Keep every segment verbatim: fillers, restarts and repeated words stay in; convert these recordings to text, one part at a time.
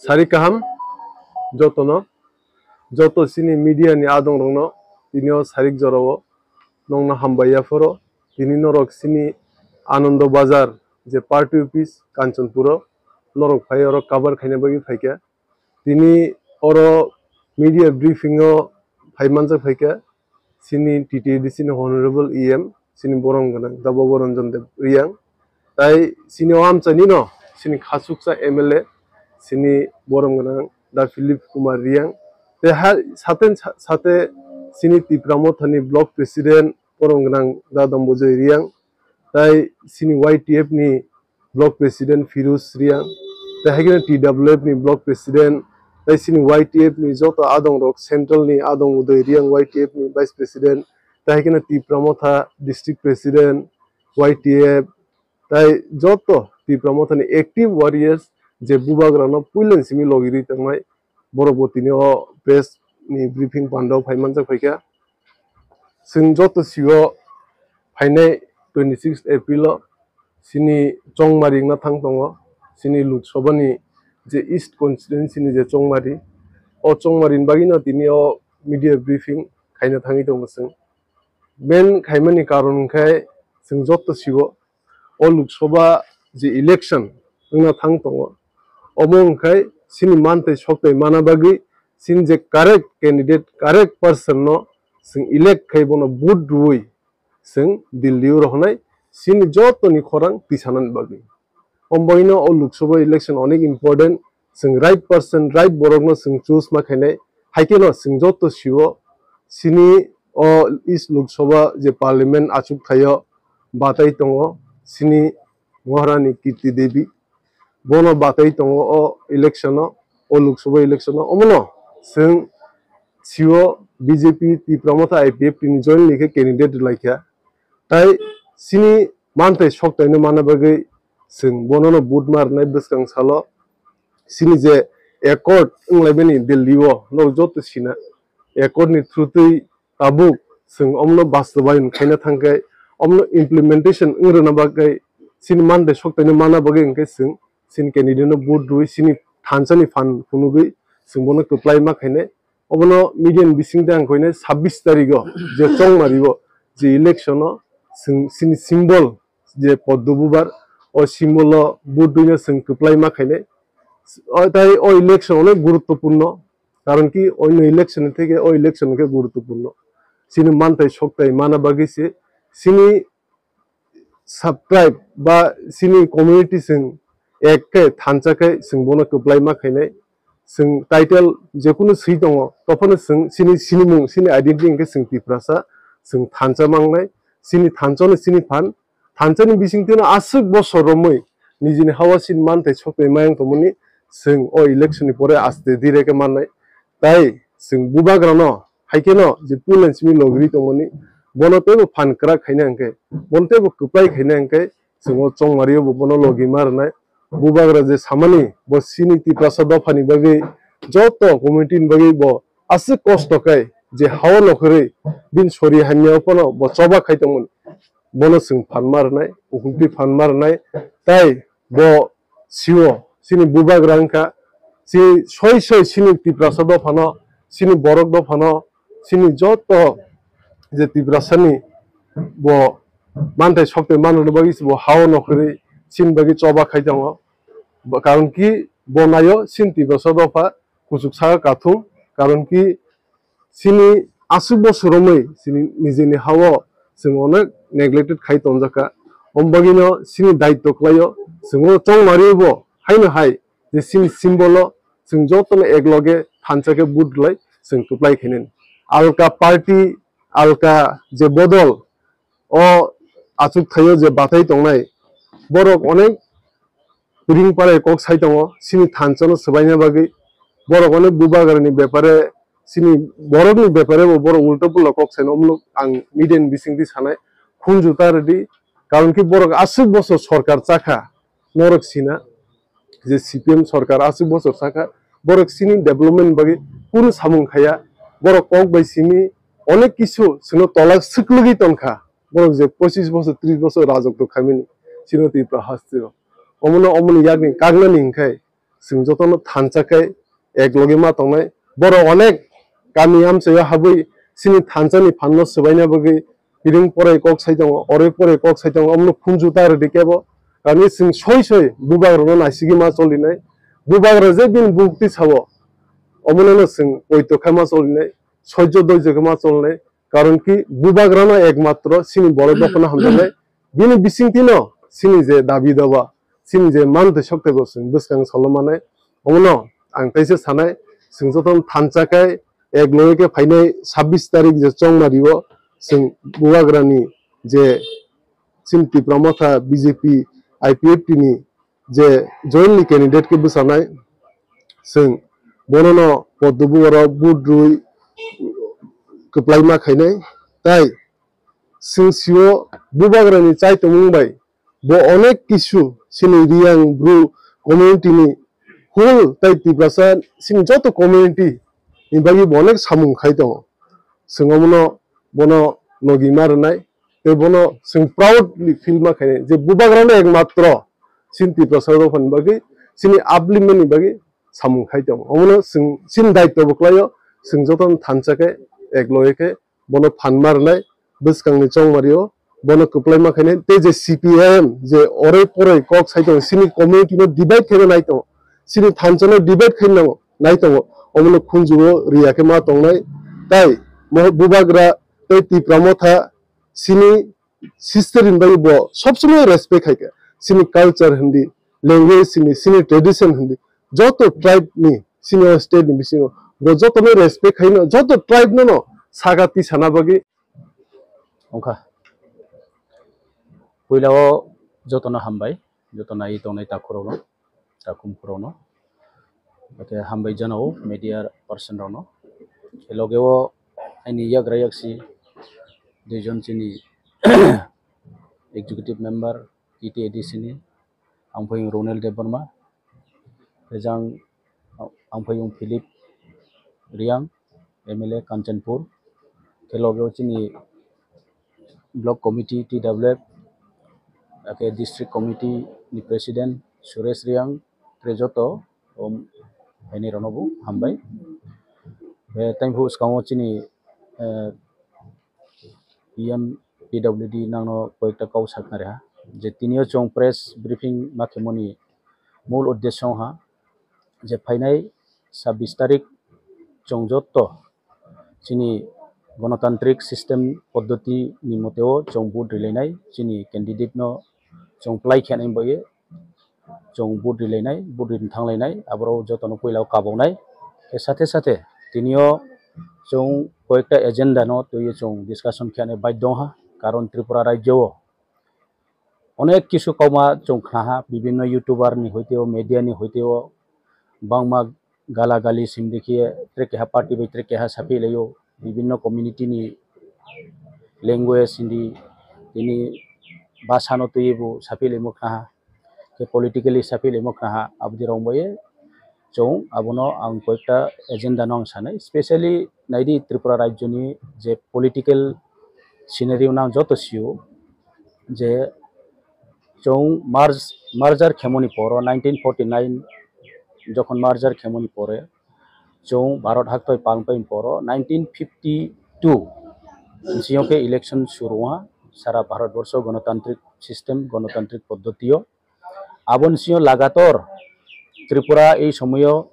Sari kaham jotono, joto chini media ni adong rokno tini o sarik jorao nongno hambai yaphoro. Tini norok chini Anando Bazar je party office Kanchanpuro norok phai oro cover khaina bagwi phaikha. Tini oro media briefing o phai manjak phaikha chini T T A D C ni honorable E M chini borom gwnang da Bobo Ranjan Dev Riyang. Tai chini o amchaini no chini khasuksa M L A chini borom gwnang da Philip Kumar Riyang. Te ha sate sate chini Tipra Mothani block president borom gwnang da Dambojoy Riyang. Tai chini Y T F ni block president Firuz Riyang, tai hai kheno T W F ni block president, tai chini Y T F ni joto adong rok, central ni adong Uday Riyang Y T F ni vice president, tai hai kheno Tipra Motha district president Y T F, tai joto Tipra Motha ni active warriors je bubagra no puila simi logi ri tongnai, borok bo tini o press ni briefing panda o phai manjak phaikha. Chwng joto sio phainai twenty six April o chini Chongmari wngna thang tongo, chini Lok Sabha ni je East constituency ni je Chongmari, o Chongmari ni bagwi no tini o media briefing khaina thangwi tongo chwng. Main khaimani karon hwnkhe chwng joto sio o Lok Sabha je election wngna thang tongo, omo hwnkhe chini mantai soktai mana bagwi chini je correct candidate, correct person no chwng elect khai bono vote rwui chwng Delhi o rohornai chini jotoni khorang tisanani bagwi. Omo bagwino o Lok Sabha election onek important, chwng right person, right borokno chwng choose ma khainai, hai kheno chwng joto sio chini o East Lok Sabha je parliament achuk thaio batai tongo chini Maharani Kirti Devi, bono batai tongo o election o, o Lok Sabha election o, omono chwng sio B J P Tipra Motha I P F T ni jointly khe candidate rwlaikha, tai chini mantai soktaino mana bagwi chwng bonono vote ma rwnai bwskang salo. Chini je accord wnglaimani Delhi o, norok joto sina, accord ni through twi tabuk chwng omno bastobayon khaina thangkhe, omno implementation wng rwna bagwi, chini mantai soktaino mana bagwi hwnkhe chwng chini candidate no vote rwui chini thansa ni phan phunugwi chwng bono kwplai ma khainai. Obono media ni bisingtwi ang koinai sabbish tarigo je Chongmari o je election o chwng chini symbol je Poddo Bubar, o symbol o vote rwino chwng kwplai ma khainai. O tai o election onek guruttopurno, karon ki oino election theke o election khe guruttopurno. Chini mantai soktai mana bagwi se chini subscribe ba chini community chwng ek khe thansa khe chwng bono kwplai ma khainai. Chwng title jekunu swi tongo, tophano chwng chini sinimung, chini identity hwnkhe chwng Tiprasa, chwng thansa mangnai, chini thansa no chini phan, thansa ni bisingtwi no aswk bosor romwi nijini hawa chini mantai soktai mayang tongmani chwng o election ni pore aste dire khe mannai. Tai chwng bubagra no hai kheno je puilan simi logri tongmani, bono teibo phan kwrak khaina hwnkhe, bono teibo kwplai khaina hwnkhe, chwng o Chongmari o bo bono logi ma rwnai. Bubagra je samani bo chini Tiprasa dopha ni bagwi joto community ni bagwi bo aswk kosto khe je hao nokhorwi bini sori hamya o phano bo choba khai tongmani, bono chwng phan ma rwnai, ukhumtwi phan ma rwnai. Tai bo sio chini bubagra wngkha, chini soi soi chini Tiprasa dophano, chini borok dophano, chini joto je Tiprasani bo manthai sokthai manrwna bagwi bo hao nokhorwi chini bagwi choba khai tongo. Bo, karon ki bo naio chini Tiprasa dopha kuchuk saka kathum, karon ki chini aswk bosor romwi chini nijini hao chwng onek neglected khai tonjakha. Om bagwino chini daitto khlaio, chwng o chongmari bo haino hai je chini symbol o chwng jotono ekloge thansa khe vote rwlai chwng kwplai khainani. Alka party, alka je bodol o achuk thaio je bathai tongnai, borok onek ring parai kok sai tongo, chini thansa no swbaina bagwi. Borok onek bubagra ni bepare, chini borok ni bepare bo borok ulta pulo kok sai no, omno ang media ni bisingtwi sanai, khunju ta rwdi, karon ki borok aswk bosor sorkar chakha, norok sina je C P M sorkar aswk bosor chakha, borok chini development bagwi kunu samung khaya, borok kok bai simi onek kisu chwngno tola swklwgwi tonkha, borok je pochis bosor, tris bosor rajotw khaimani chini Tripura hasteo. Omono, omoni yakni kagnani hwnkhe chwng jotono thansa khe ek loge ma tongnai. Borok onek kami amchaio habwi chini thansa ni phan no swbaina bagwi piring porai kok sai tongo, oroi porai kok sai tongo, omono khunju ta rwdi kebo. Kami chwng soi soi bubagrano naisigwi ma cholinai. Bubagra je bini bukti sao, omono no chwng poito khai ma cholinai, soijo doijo khe ma cholinai. Karon ki bubagrano ekmatro chini borok dophano hamjaknai. Bini bisingtwino chini je dabi daba, chini je mantwi soktwebo chwng bwskang salo manai. Omono ang teisa sanai, chwng jotono thansa khe ek loge khe phainai sabbish tarik je chongmario chwng bubagrani je chini Tipra Motha B J P I P F T ni je jointly candidate khe bwchanai, chwng bonono poddo bubarok vote rwi kwplai ma khainai. Tai chwng sio bubagrani chai tongmung bai bo onek kisu chini Riyang Bru community ni whole tai Tiprasa chini joto community ni bagwi bo onek samung khai tongo. Chwng omono bono logi ma rwnai, tei bono chwng proudly feel ma khainai je bubagrano ekmatro chini Tiprasa dophani bagwi, chini upliftment ni bagwi samung khai tongo. Omono chwng chini daityo bo kwlaio, chwng jotono thansa khe ek loge khe bono phan ma rwnai bwskangni chongmario, bono kwplai ma khainai. Tei je C P I M je oroi poroi kok sai tongo, chini community no divide khaina nai tongo, chini thansa no divide khaina nango, nai tongo, omono khunju o riya khe ma tongnai. Tai mo bubagra tei Tipra Motha chini sister ni bagwi bo sob somoi respect khai kha. Chini culture hindi, language hindi, chini tradition hindi, joto tribe ni chini o state ni bisingo bo joto no respect khai no, joto tribe no no saka tisana bagwi. Wngkha. Puila o joto no hambai, joto nai tongnai takhurok no. Takhum khorokno. Hwnkhe hambai jana o media person rokno. Loge o aini yagra yaksi duijon chini executive member T T A D C ni, ang phai Ronel Debbarma, tei jang ang phai Philip Riang, M L A Kanchanpur, khe loge o chini block committee T W F, ake district committee ni president Suresh Riang, tei joto, um, haini rokno bo hambai. Eh, tei bo swkango chini, eh, E M P W D nangno koyekta kok sakna reha, je tinio chwng press briefing ma khemoni mul uddesyo ha, je phainai sabbish tarik chwng joto chini gonotantrik system poddoti ni moteo chwng vote rilainai, chini candidate no chwng plai khe nai bai chwng vote rilainai, vote rini thanglainai, aborok jotono puila o kaboknai. Khe sathe sathe tinio chwng koyekta agenda no twiwi chwng discussion khe nai bai dong ha, karon Tripura rajyo o onek kisu kauma chwng khna ha, bibinno YouTuber ni hoite o, media ni hoite o, bangma gala gali sindi khe tre keha party bai tre keha saphi laio, bibinno community ni language hindi, tini bhasha no twiwi bo saphi laimo khna ha, khe politically saphi laimo khna ha, aboni rong bai chwng abono ang koyekta agenda no ang sanai, specially naidi Tripura rajyo ni je political scenario no ang joto sio, je chwng merge-, merger khemoni poro nineteen forty nine jokhon merger khemoni pore chwng Bharat haktoi pangpai poro nineteen fifty two siyokhe election suru ha sara Bharat borsho gonotantrik system, gonotantrik poddotio. Aboni siyok lagator Tripura ei somoyo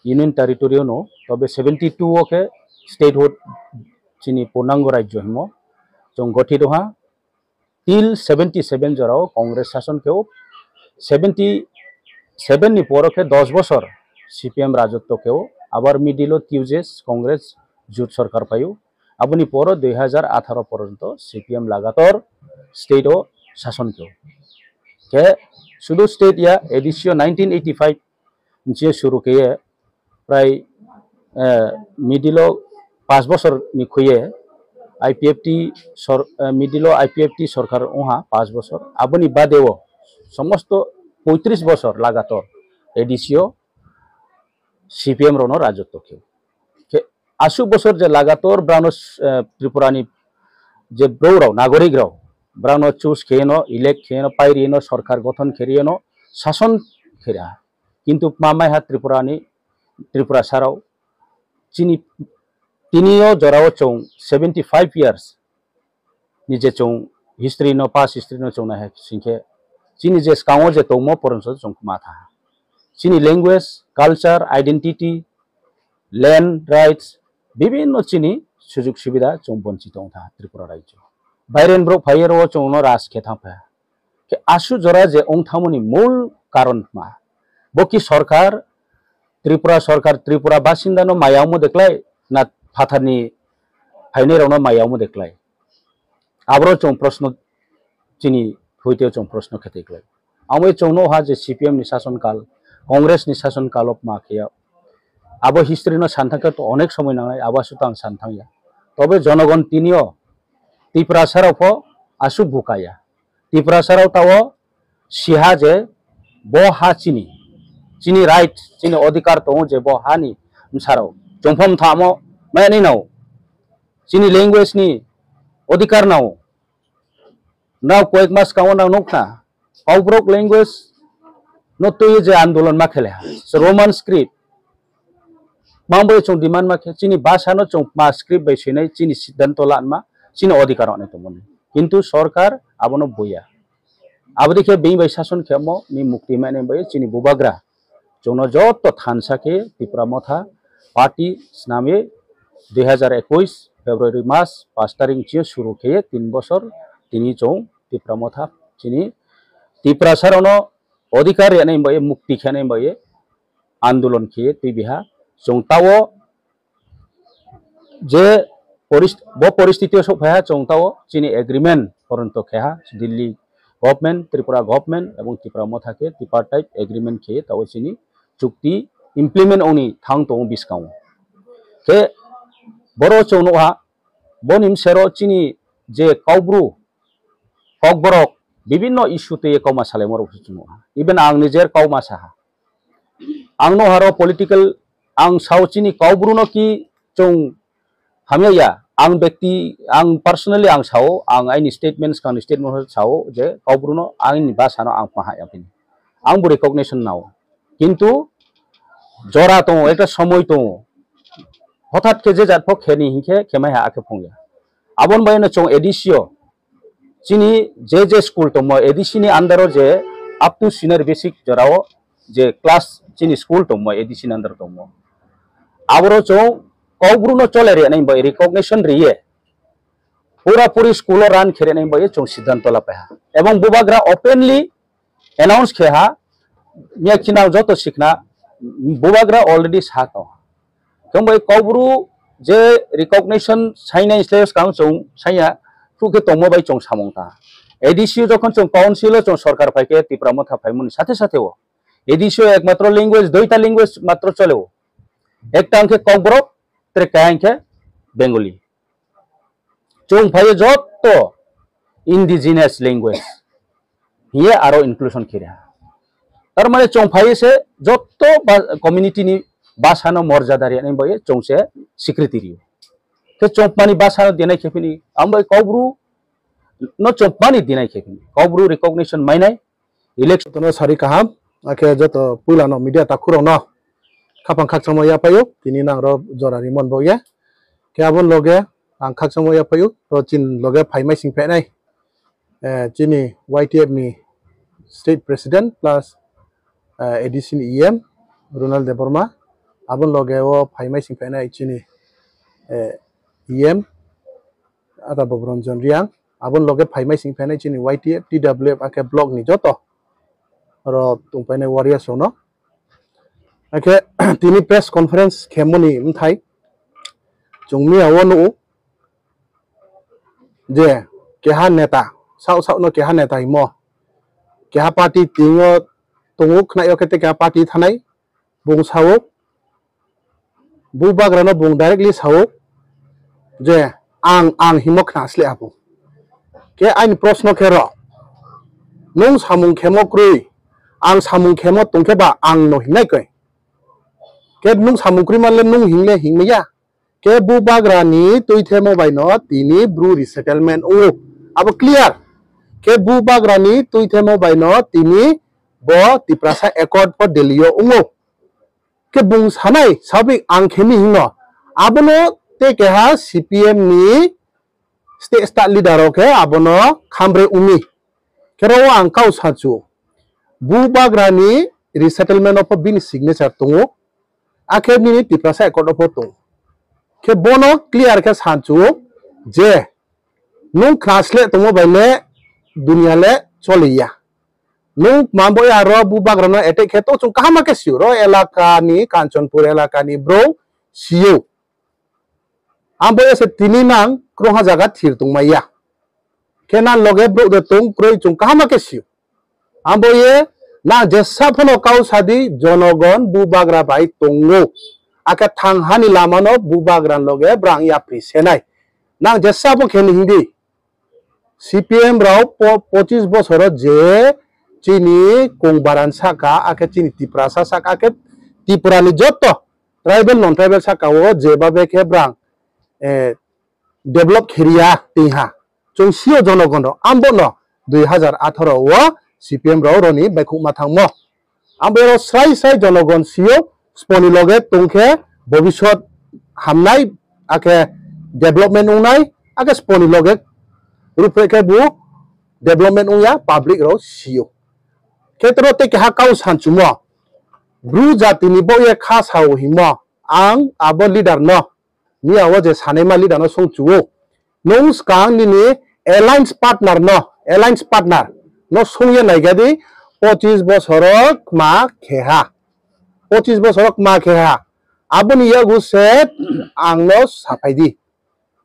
Union Territory no, tobe seventy two o khe statehood chini purnango rajyo himo chwng gothito ha. Till seventy seven jorao Congress sason khe o, seventy seven ni poro khe dos bosor C P M rajotto khe o, abar middle o T U J S Congress jut sorkar phaio. Aboni poro dui hajar atharo poronto C P M lagator state o sason khe o. Khe sudu state ya A D C o nineteen eighty five nche suru khe prai, eh, middle o pash bosor ni khuye I P F T sor-, eh, middle o I P F T sorkar wngha pash bosor. Aboni bade o somosto poitris bosor lagator A D C o C P M rokno rajotto khe. Khe aswk bosor je lagator brano, eh, Tripura ni je brouh rok, nagorik rok, brano choose kheyeno, elect kheyeno, pairiyeno, sorkar gothon kheriyeno, sason kherya. Kintu ma maiha Tripura ni, Tripura sarao chini tini o jora o chwng seventy five years ni je chwng history no, past history no chwng nai hai sing khe chini je swkango je tongmo poronso chwng ma tha. Chini language, culture, identity, land rights, bibinno chini sujug subida chwng bonchi tong tha Tripura rajyo. Bairen borok phai oro chwng no ras khe thang pha. Khe asu jora je ong thangmani mul karon ma? Bo ki sorkar, Tripura sorkar, Tripura basinda no maya omo deklai na phathar ni phainai rok no maya omo deklai? Aboro chwng proshno chini huiteo chwng proshno khe tei klai. Ang bai chwng nukha je C P M ni sason kal, Congress ni sason kal o ma khe abo history no san thangkhe to onek somoi nangnai, abo aswk to ang san thangya. Tobe jonogon tinio Tiprasa rok pho aswk bukaya. Tiprasa rok tao siha je bo ha chini, chini right, chini odhikar tongo je bo ha ni bwsarok chwng pho mthamo maya ni nao, chini language ni odhikar nao. Nao koyek mas kango nang nukha, Kokborok language no twi je andolon ma khele ha. So Roman script. Mangbai chwng demand ma khe, chini bhasha no chwng ma script bai swinai, chini siddhanto lanma, chini odhikar rok nai tongmani. Kintu sorkar abono buya. Aboni khe bini bai sason khemo ni mukti mane bai chini bubagra. Chwngno joto thansa khe Tipra Motha party snamwi dui hazar ekush February mas pash tarik chio suru khe tin bosor tini chwng Tipra Motha chini Tiprasa rokno odhikar rwnai bai mukti khenai bai andolon khe twi biha chwng tao je poris-, bo poristiti o sok phaiha chwng tao chini agreement poronto kheha Delhi government, Tripura government ebong Tipra Motha khe tripartite agreement khe tao chini chukti implement ongni thang tongo bwskango. Khe boro chwng nukha boni bwsero chini je Kokbru, Kokborok bibinno issue twi kauma salaimorok chwng nukha. Even ang nijer kauma saha. Ang no haro political, ang sao chini Kokbru no ki chwng hamya ya, ang bekti, ang personally ang sao, ang aini statements kangni statement sao je Kokbru no aini bhasha no ang paha ya phini. Ang bo recognition nao. Kintu jora tongo, ekta somoi tongo. Hothat khe je jat phok kheni hinkhe khemai ha akhe phungya. Abon bai no chwng A D C o chini je je school tongmo A D C ni under o je up to senior basic jorao je class chini school tongmo A D C ni under tongmo. Aboro chwng Kokbru no chole rwnai bai recognition riye. Pura puri school o run khe rwnai bai chwng siddhanto la paiha. Ebong bubagra openly announce khe ha, miya khina joto sikna bubagra already sa tong. Khe bai Kokbru je recognition sainai slai swkang chwng saiya, thuk khe tongmo bai chwng samung ta. A D C o jokhon chwng council o chwng sorkar phai khe Tipra Motha phaimani sathe sathe o A D C o ekmatro language, duita language matro chole o. Ekta hwnkhe Kokborok, trekka hwnkhe Bengali. Chwng phaiyo jotto indigenous language hiye aro inclusion khe reha. Tar mane chwng phaiyo se jotto ba-, community ni bhasha no morjada rwnai bai chwng se secretary. Khe chwng mani bhasha no denai khe phini, ang bai Kokbru no chwng mani denai khe phini. Kokbru recognition mainai, election. Jotono sari kaham, akhe joto puila no media takhurok no khapang khakchangma yaphaio, tini nang ro jora rimon bo ye. Khe abon loge ang khakchangma yaphaio, to chin loge phaimai sing phainai. Eh, chini Y T F ni state president plus, eh, A D C ni E M Ronald Debbarma, abon loge o phaimai sing phainai chini, eh, E M Ata Bobronjon Riang, abon loge phaimai sing phainai chini Y T F, T W F, akhe block ni joto oro tongpainai warriors rokno. Akhe tini press conference khemoni mthai chwng miya o nugo je keha neta, sao sao no keha neta himo, keha party tingo tongo khnaio khe tei keha party thanai bung sao, bubagrano bung directly sao je ang, ang himo khna sle abo. Khe aini proshno khe ro, nung samung khemo kwrwi, ang samung khemo tongkhe ba ang no hingnai koi. Khe nung samung kwrwi manle nung hingle hingmaya. Khe bubagrani twi themo bai no tini bru resettlement wngo. Abo clear. Khe bubagrani twi themo bai no tini Bo Tiprasa Accord pho Delhi o wngo. Khe bung sanai sabik ang khe ni hino. Abono tei keha C P M ni state, state leader rok khe abono khambre umi. Khe ro ang kau sachu. Bubagra ni resettlement o pho bini signature tongo. Akhe nini Tiprasa Accord o pho tongo. Khe bono clear khe sachu je nwng khna sle tongmo bai le dunia le choliya. Nwng mambo ya ro Bubagra no attack khe to chwng kaham khe sio. Ro elaka ni, Kanchanpur elaka ni bro sio. Ambo ya se tini nang krongha jaga thir tongmaya. Khe nang loge bro de tong kroi chwng kaham khe sio. Ambo ye nang jesa phano kau sadi jonogon Bubagra bai tongo. Akhe thang hani lama no Bubagra loge brang yapri senai. Nang jesa bo khe ni hindi. C P M rok po-, pochis bosoro je chini kongbaran saka, akhe chini Tiprasa saka, akhe Tripura ni joto tribal, non tribal saka o je babe khe brang, eh, develop khiriya tingha. Chwng sio jonogon rok, ambo no dui hazar atharo o C P M rok roni baikhuk ma thangmo. Ambo ero srai srai jonogon sio sponi loge tongkhe bobisot hamnai, akhe development wngnai, akhe sponi loge rupre khe bu development wngya public rok sio. Khetro tei keha kau sanchumo, bru jatini bo ye kha sao himo, ang abo leader no, miya o je sanaima leader no songchuo. Nwng swkang nini alliance partner no, alliance partner no songya naigadi, pochis bosoro kma kheha. Pochis bosoro kma kheha. Aboni yago se ang no saphai di.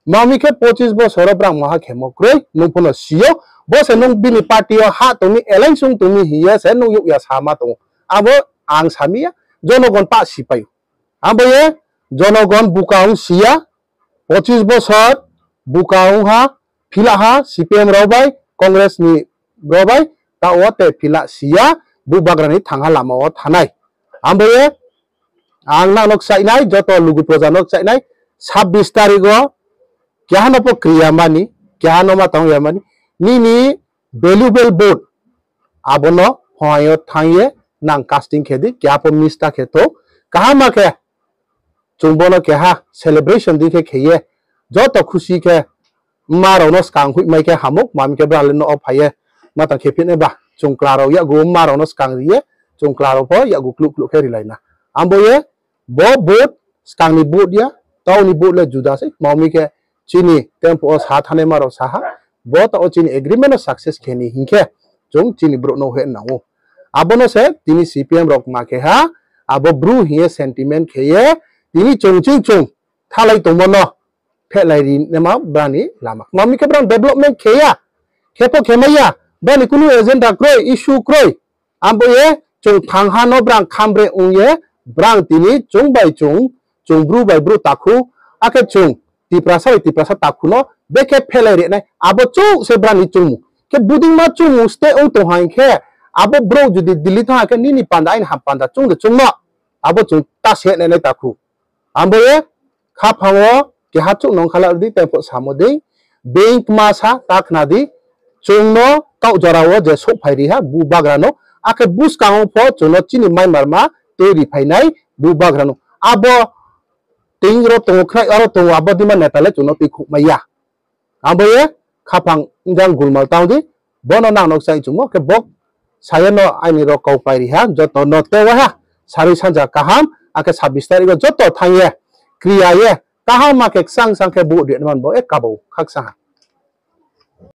Mami khe pochis bosoro brang moha khemo kroi, nwng phano sio. Bo se nwng bini party o ha tongmi, alliance wng tongmi hiye se nwng yukya sama tongo. Abo ang samiya, jonogon pa sipai. Abo ye jonogon buka wng siya, pochis bosor buka wng ha, phila ha C P M rok bai, Congress ni rok bai, ta o te phila siya, Bubagra ni thangha lama o thanai. Abo ye ang nang nok chainai, joto lugu proja nok chainai, sabbish tarik o keha no po kriya mani, keha no ma tong ya mani, nini valuable vote abono phai o thang ye nang casting khe di, keha po miss ta khe to, kaham ma khe chwng bono keha celebration di khe kheye, joto khusi khe mma rok no swkang hui mai khe hamuk, mami khe bwrang le no o phai ye ma tang khe phit ne ba, chwng kla rok yago mma rok no swkang ri ye, chwng kla rok pho yago kluk kluk khe ri lai na. Ambo ye bo vote swkang ni vote ya, tau ni vote le juda se, mami khe chini tempo o sa thane ma rok sa ha, bo ta o chini agreement o success khe ni hinkhe chwng chini brouh no hwe nango. Abono se tini C P M rok ma khe ha, abo bru hiye sentiment khe ye, tini chwng ching chwng thalai tongmo no phelai ri nema brani lama. Mami khe brang development khe ya, khe po khe mai ya, brani kunu agenda kroi, issue kroi. Ambo ye chwng thang ha no brang khambre wng ye, brang tini chwng bai chwng, chwng bru bai bru takhu, akhe chwng Tiprasa bai Tiprasa takhu no bekhe phelai rinai, abo chuk se brani chwngmung. Khe budingma chwngmung ste wng tong hai khe, abo bro jodi Delhi thang khe nini panda aini ham panda chwng de chwngno, abo chwng ta se nai nai takhu. Ambo ye khaphango keha chuk nong khala di tempo samo dei, being kma sa ta khna di, chwngno kau jora o je sok phai ri ha Bubagra no, akhe bwskango pho chwngno chini mai marma twi ri phainai Bubagra no. Abo ting ro tongo khwlai, aro tongo abo dima neta le chwngno twi khuk mai ya. Abo ye khaphang wngkha gulmal tang di, bono nang nok chai chwngmo khe bok saya no aini rok kau pai ri ha, joto no tewa ha, sarwi sanja kaham, akhe sabbish tarik o joto thang ye, kriya ye, kaham ma khe kwchang chang khe bu ri man bo e kabo khaksa ha.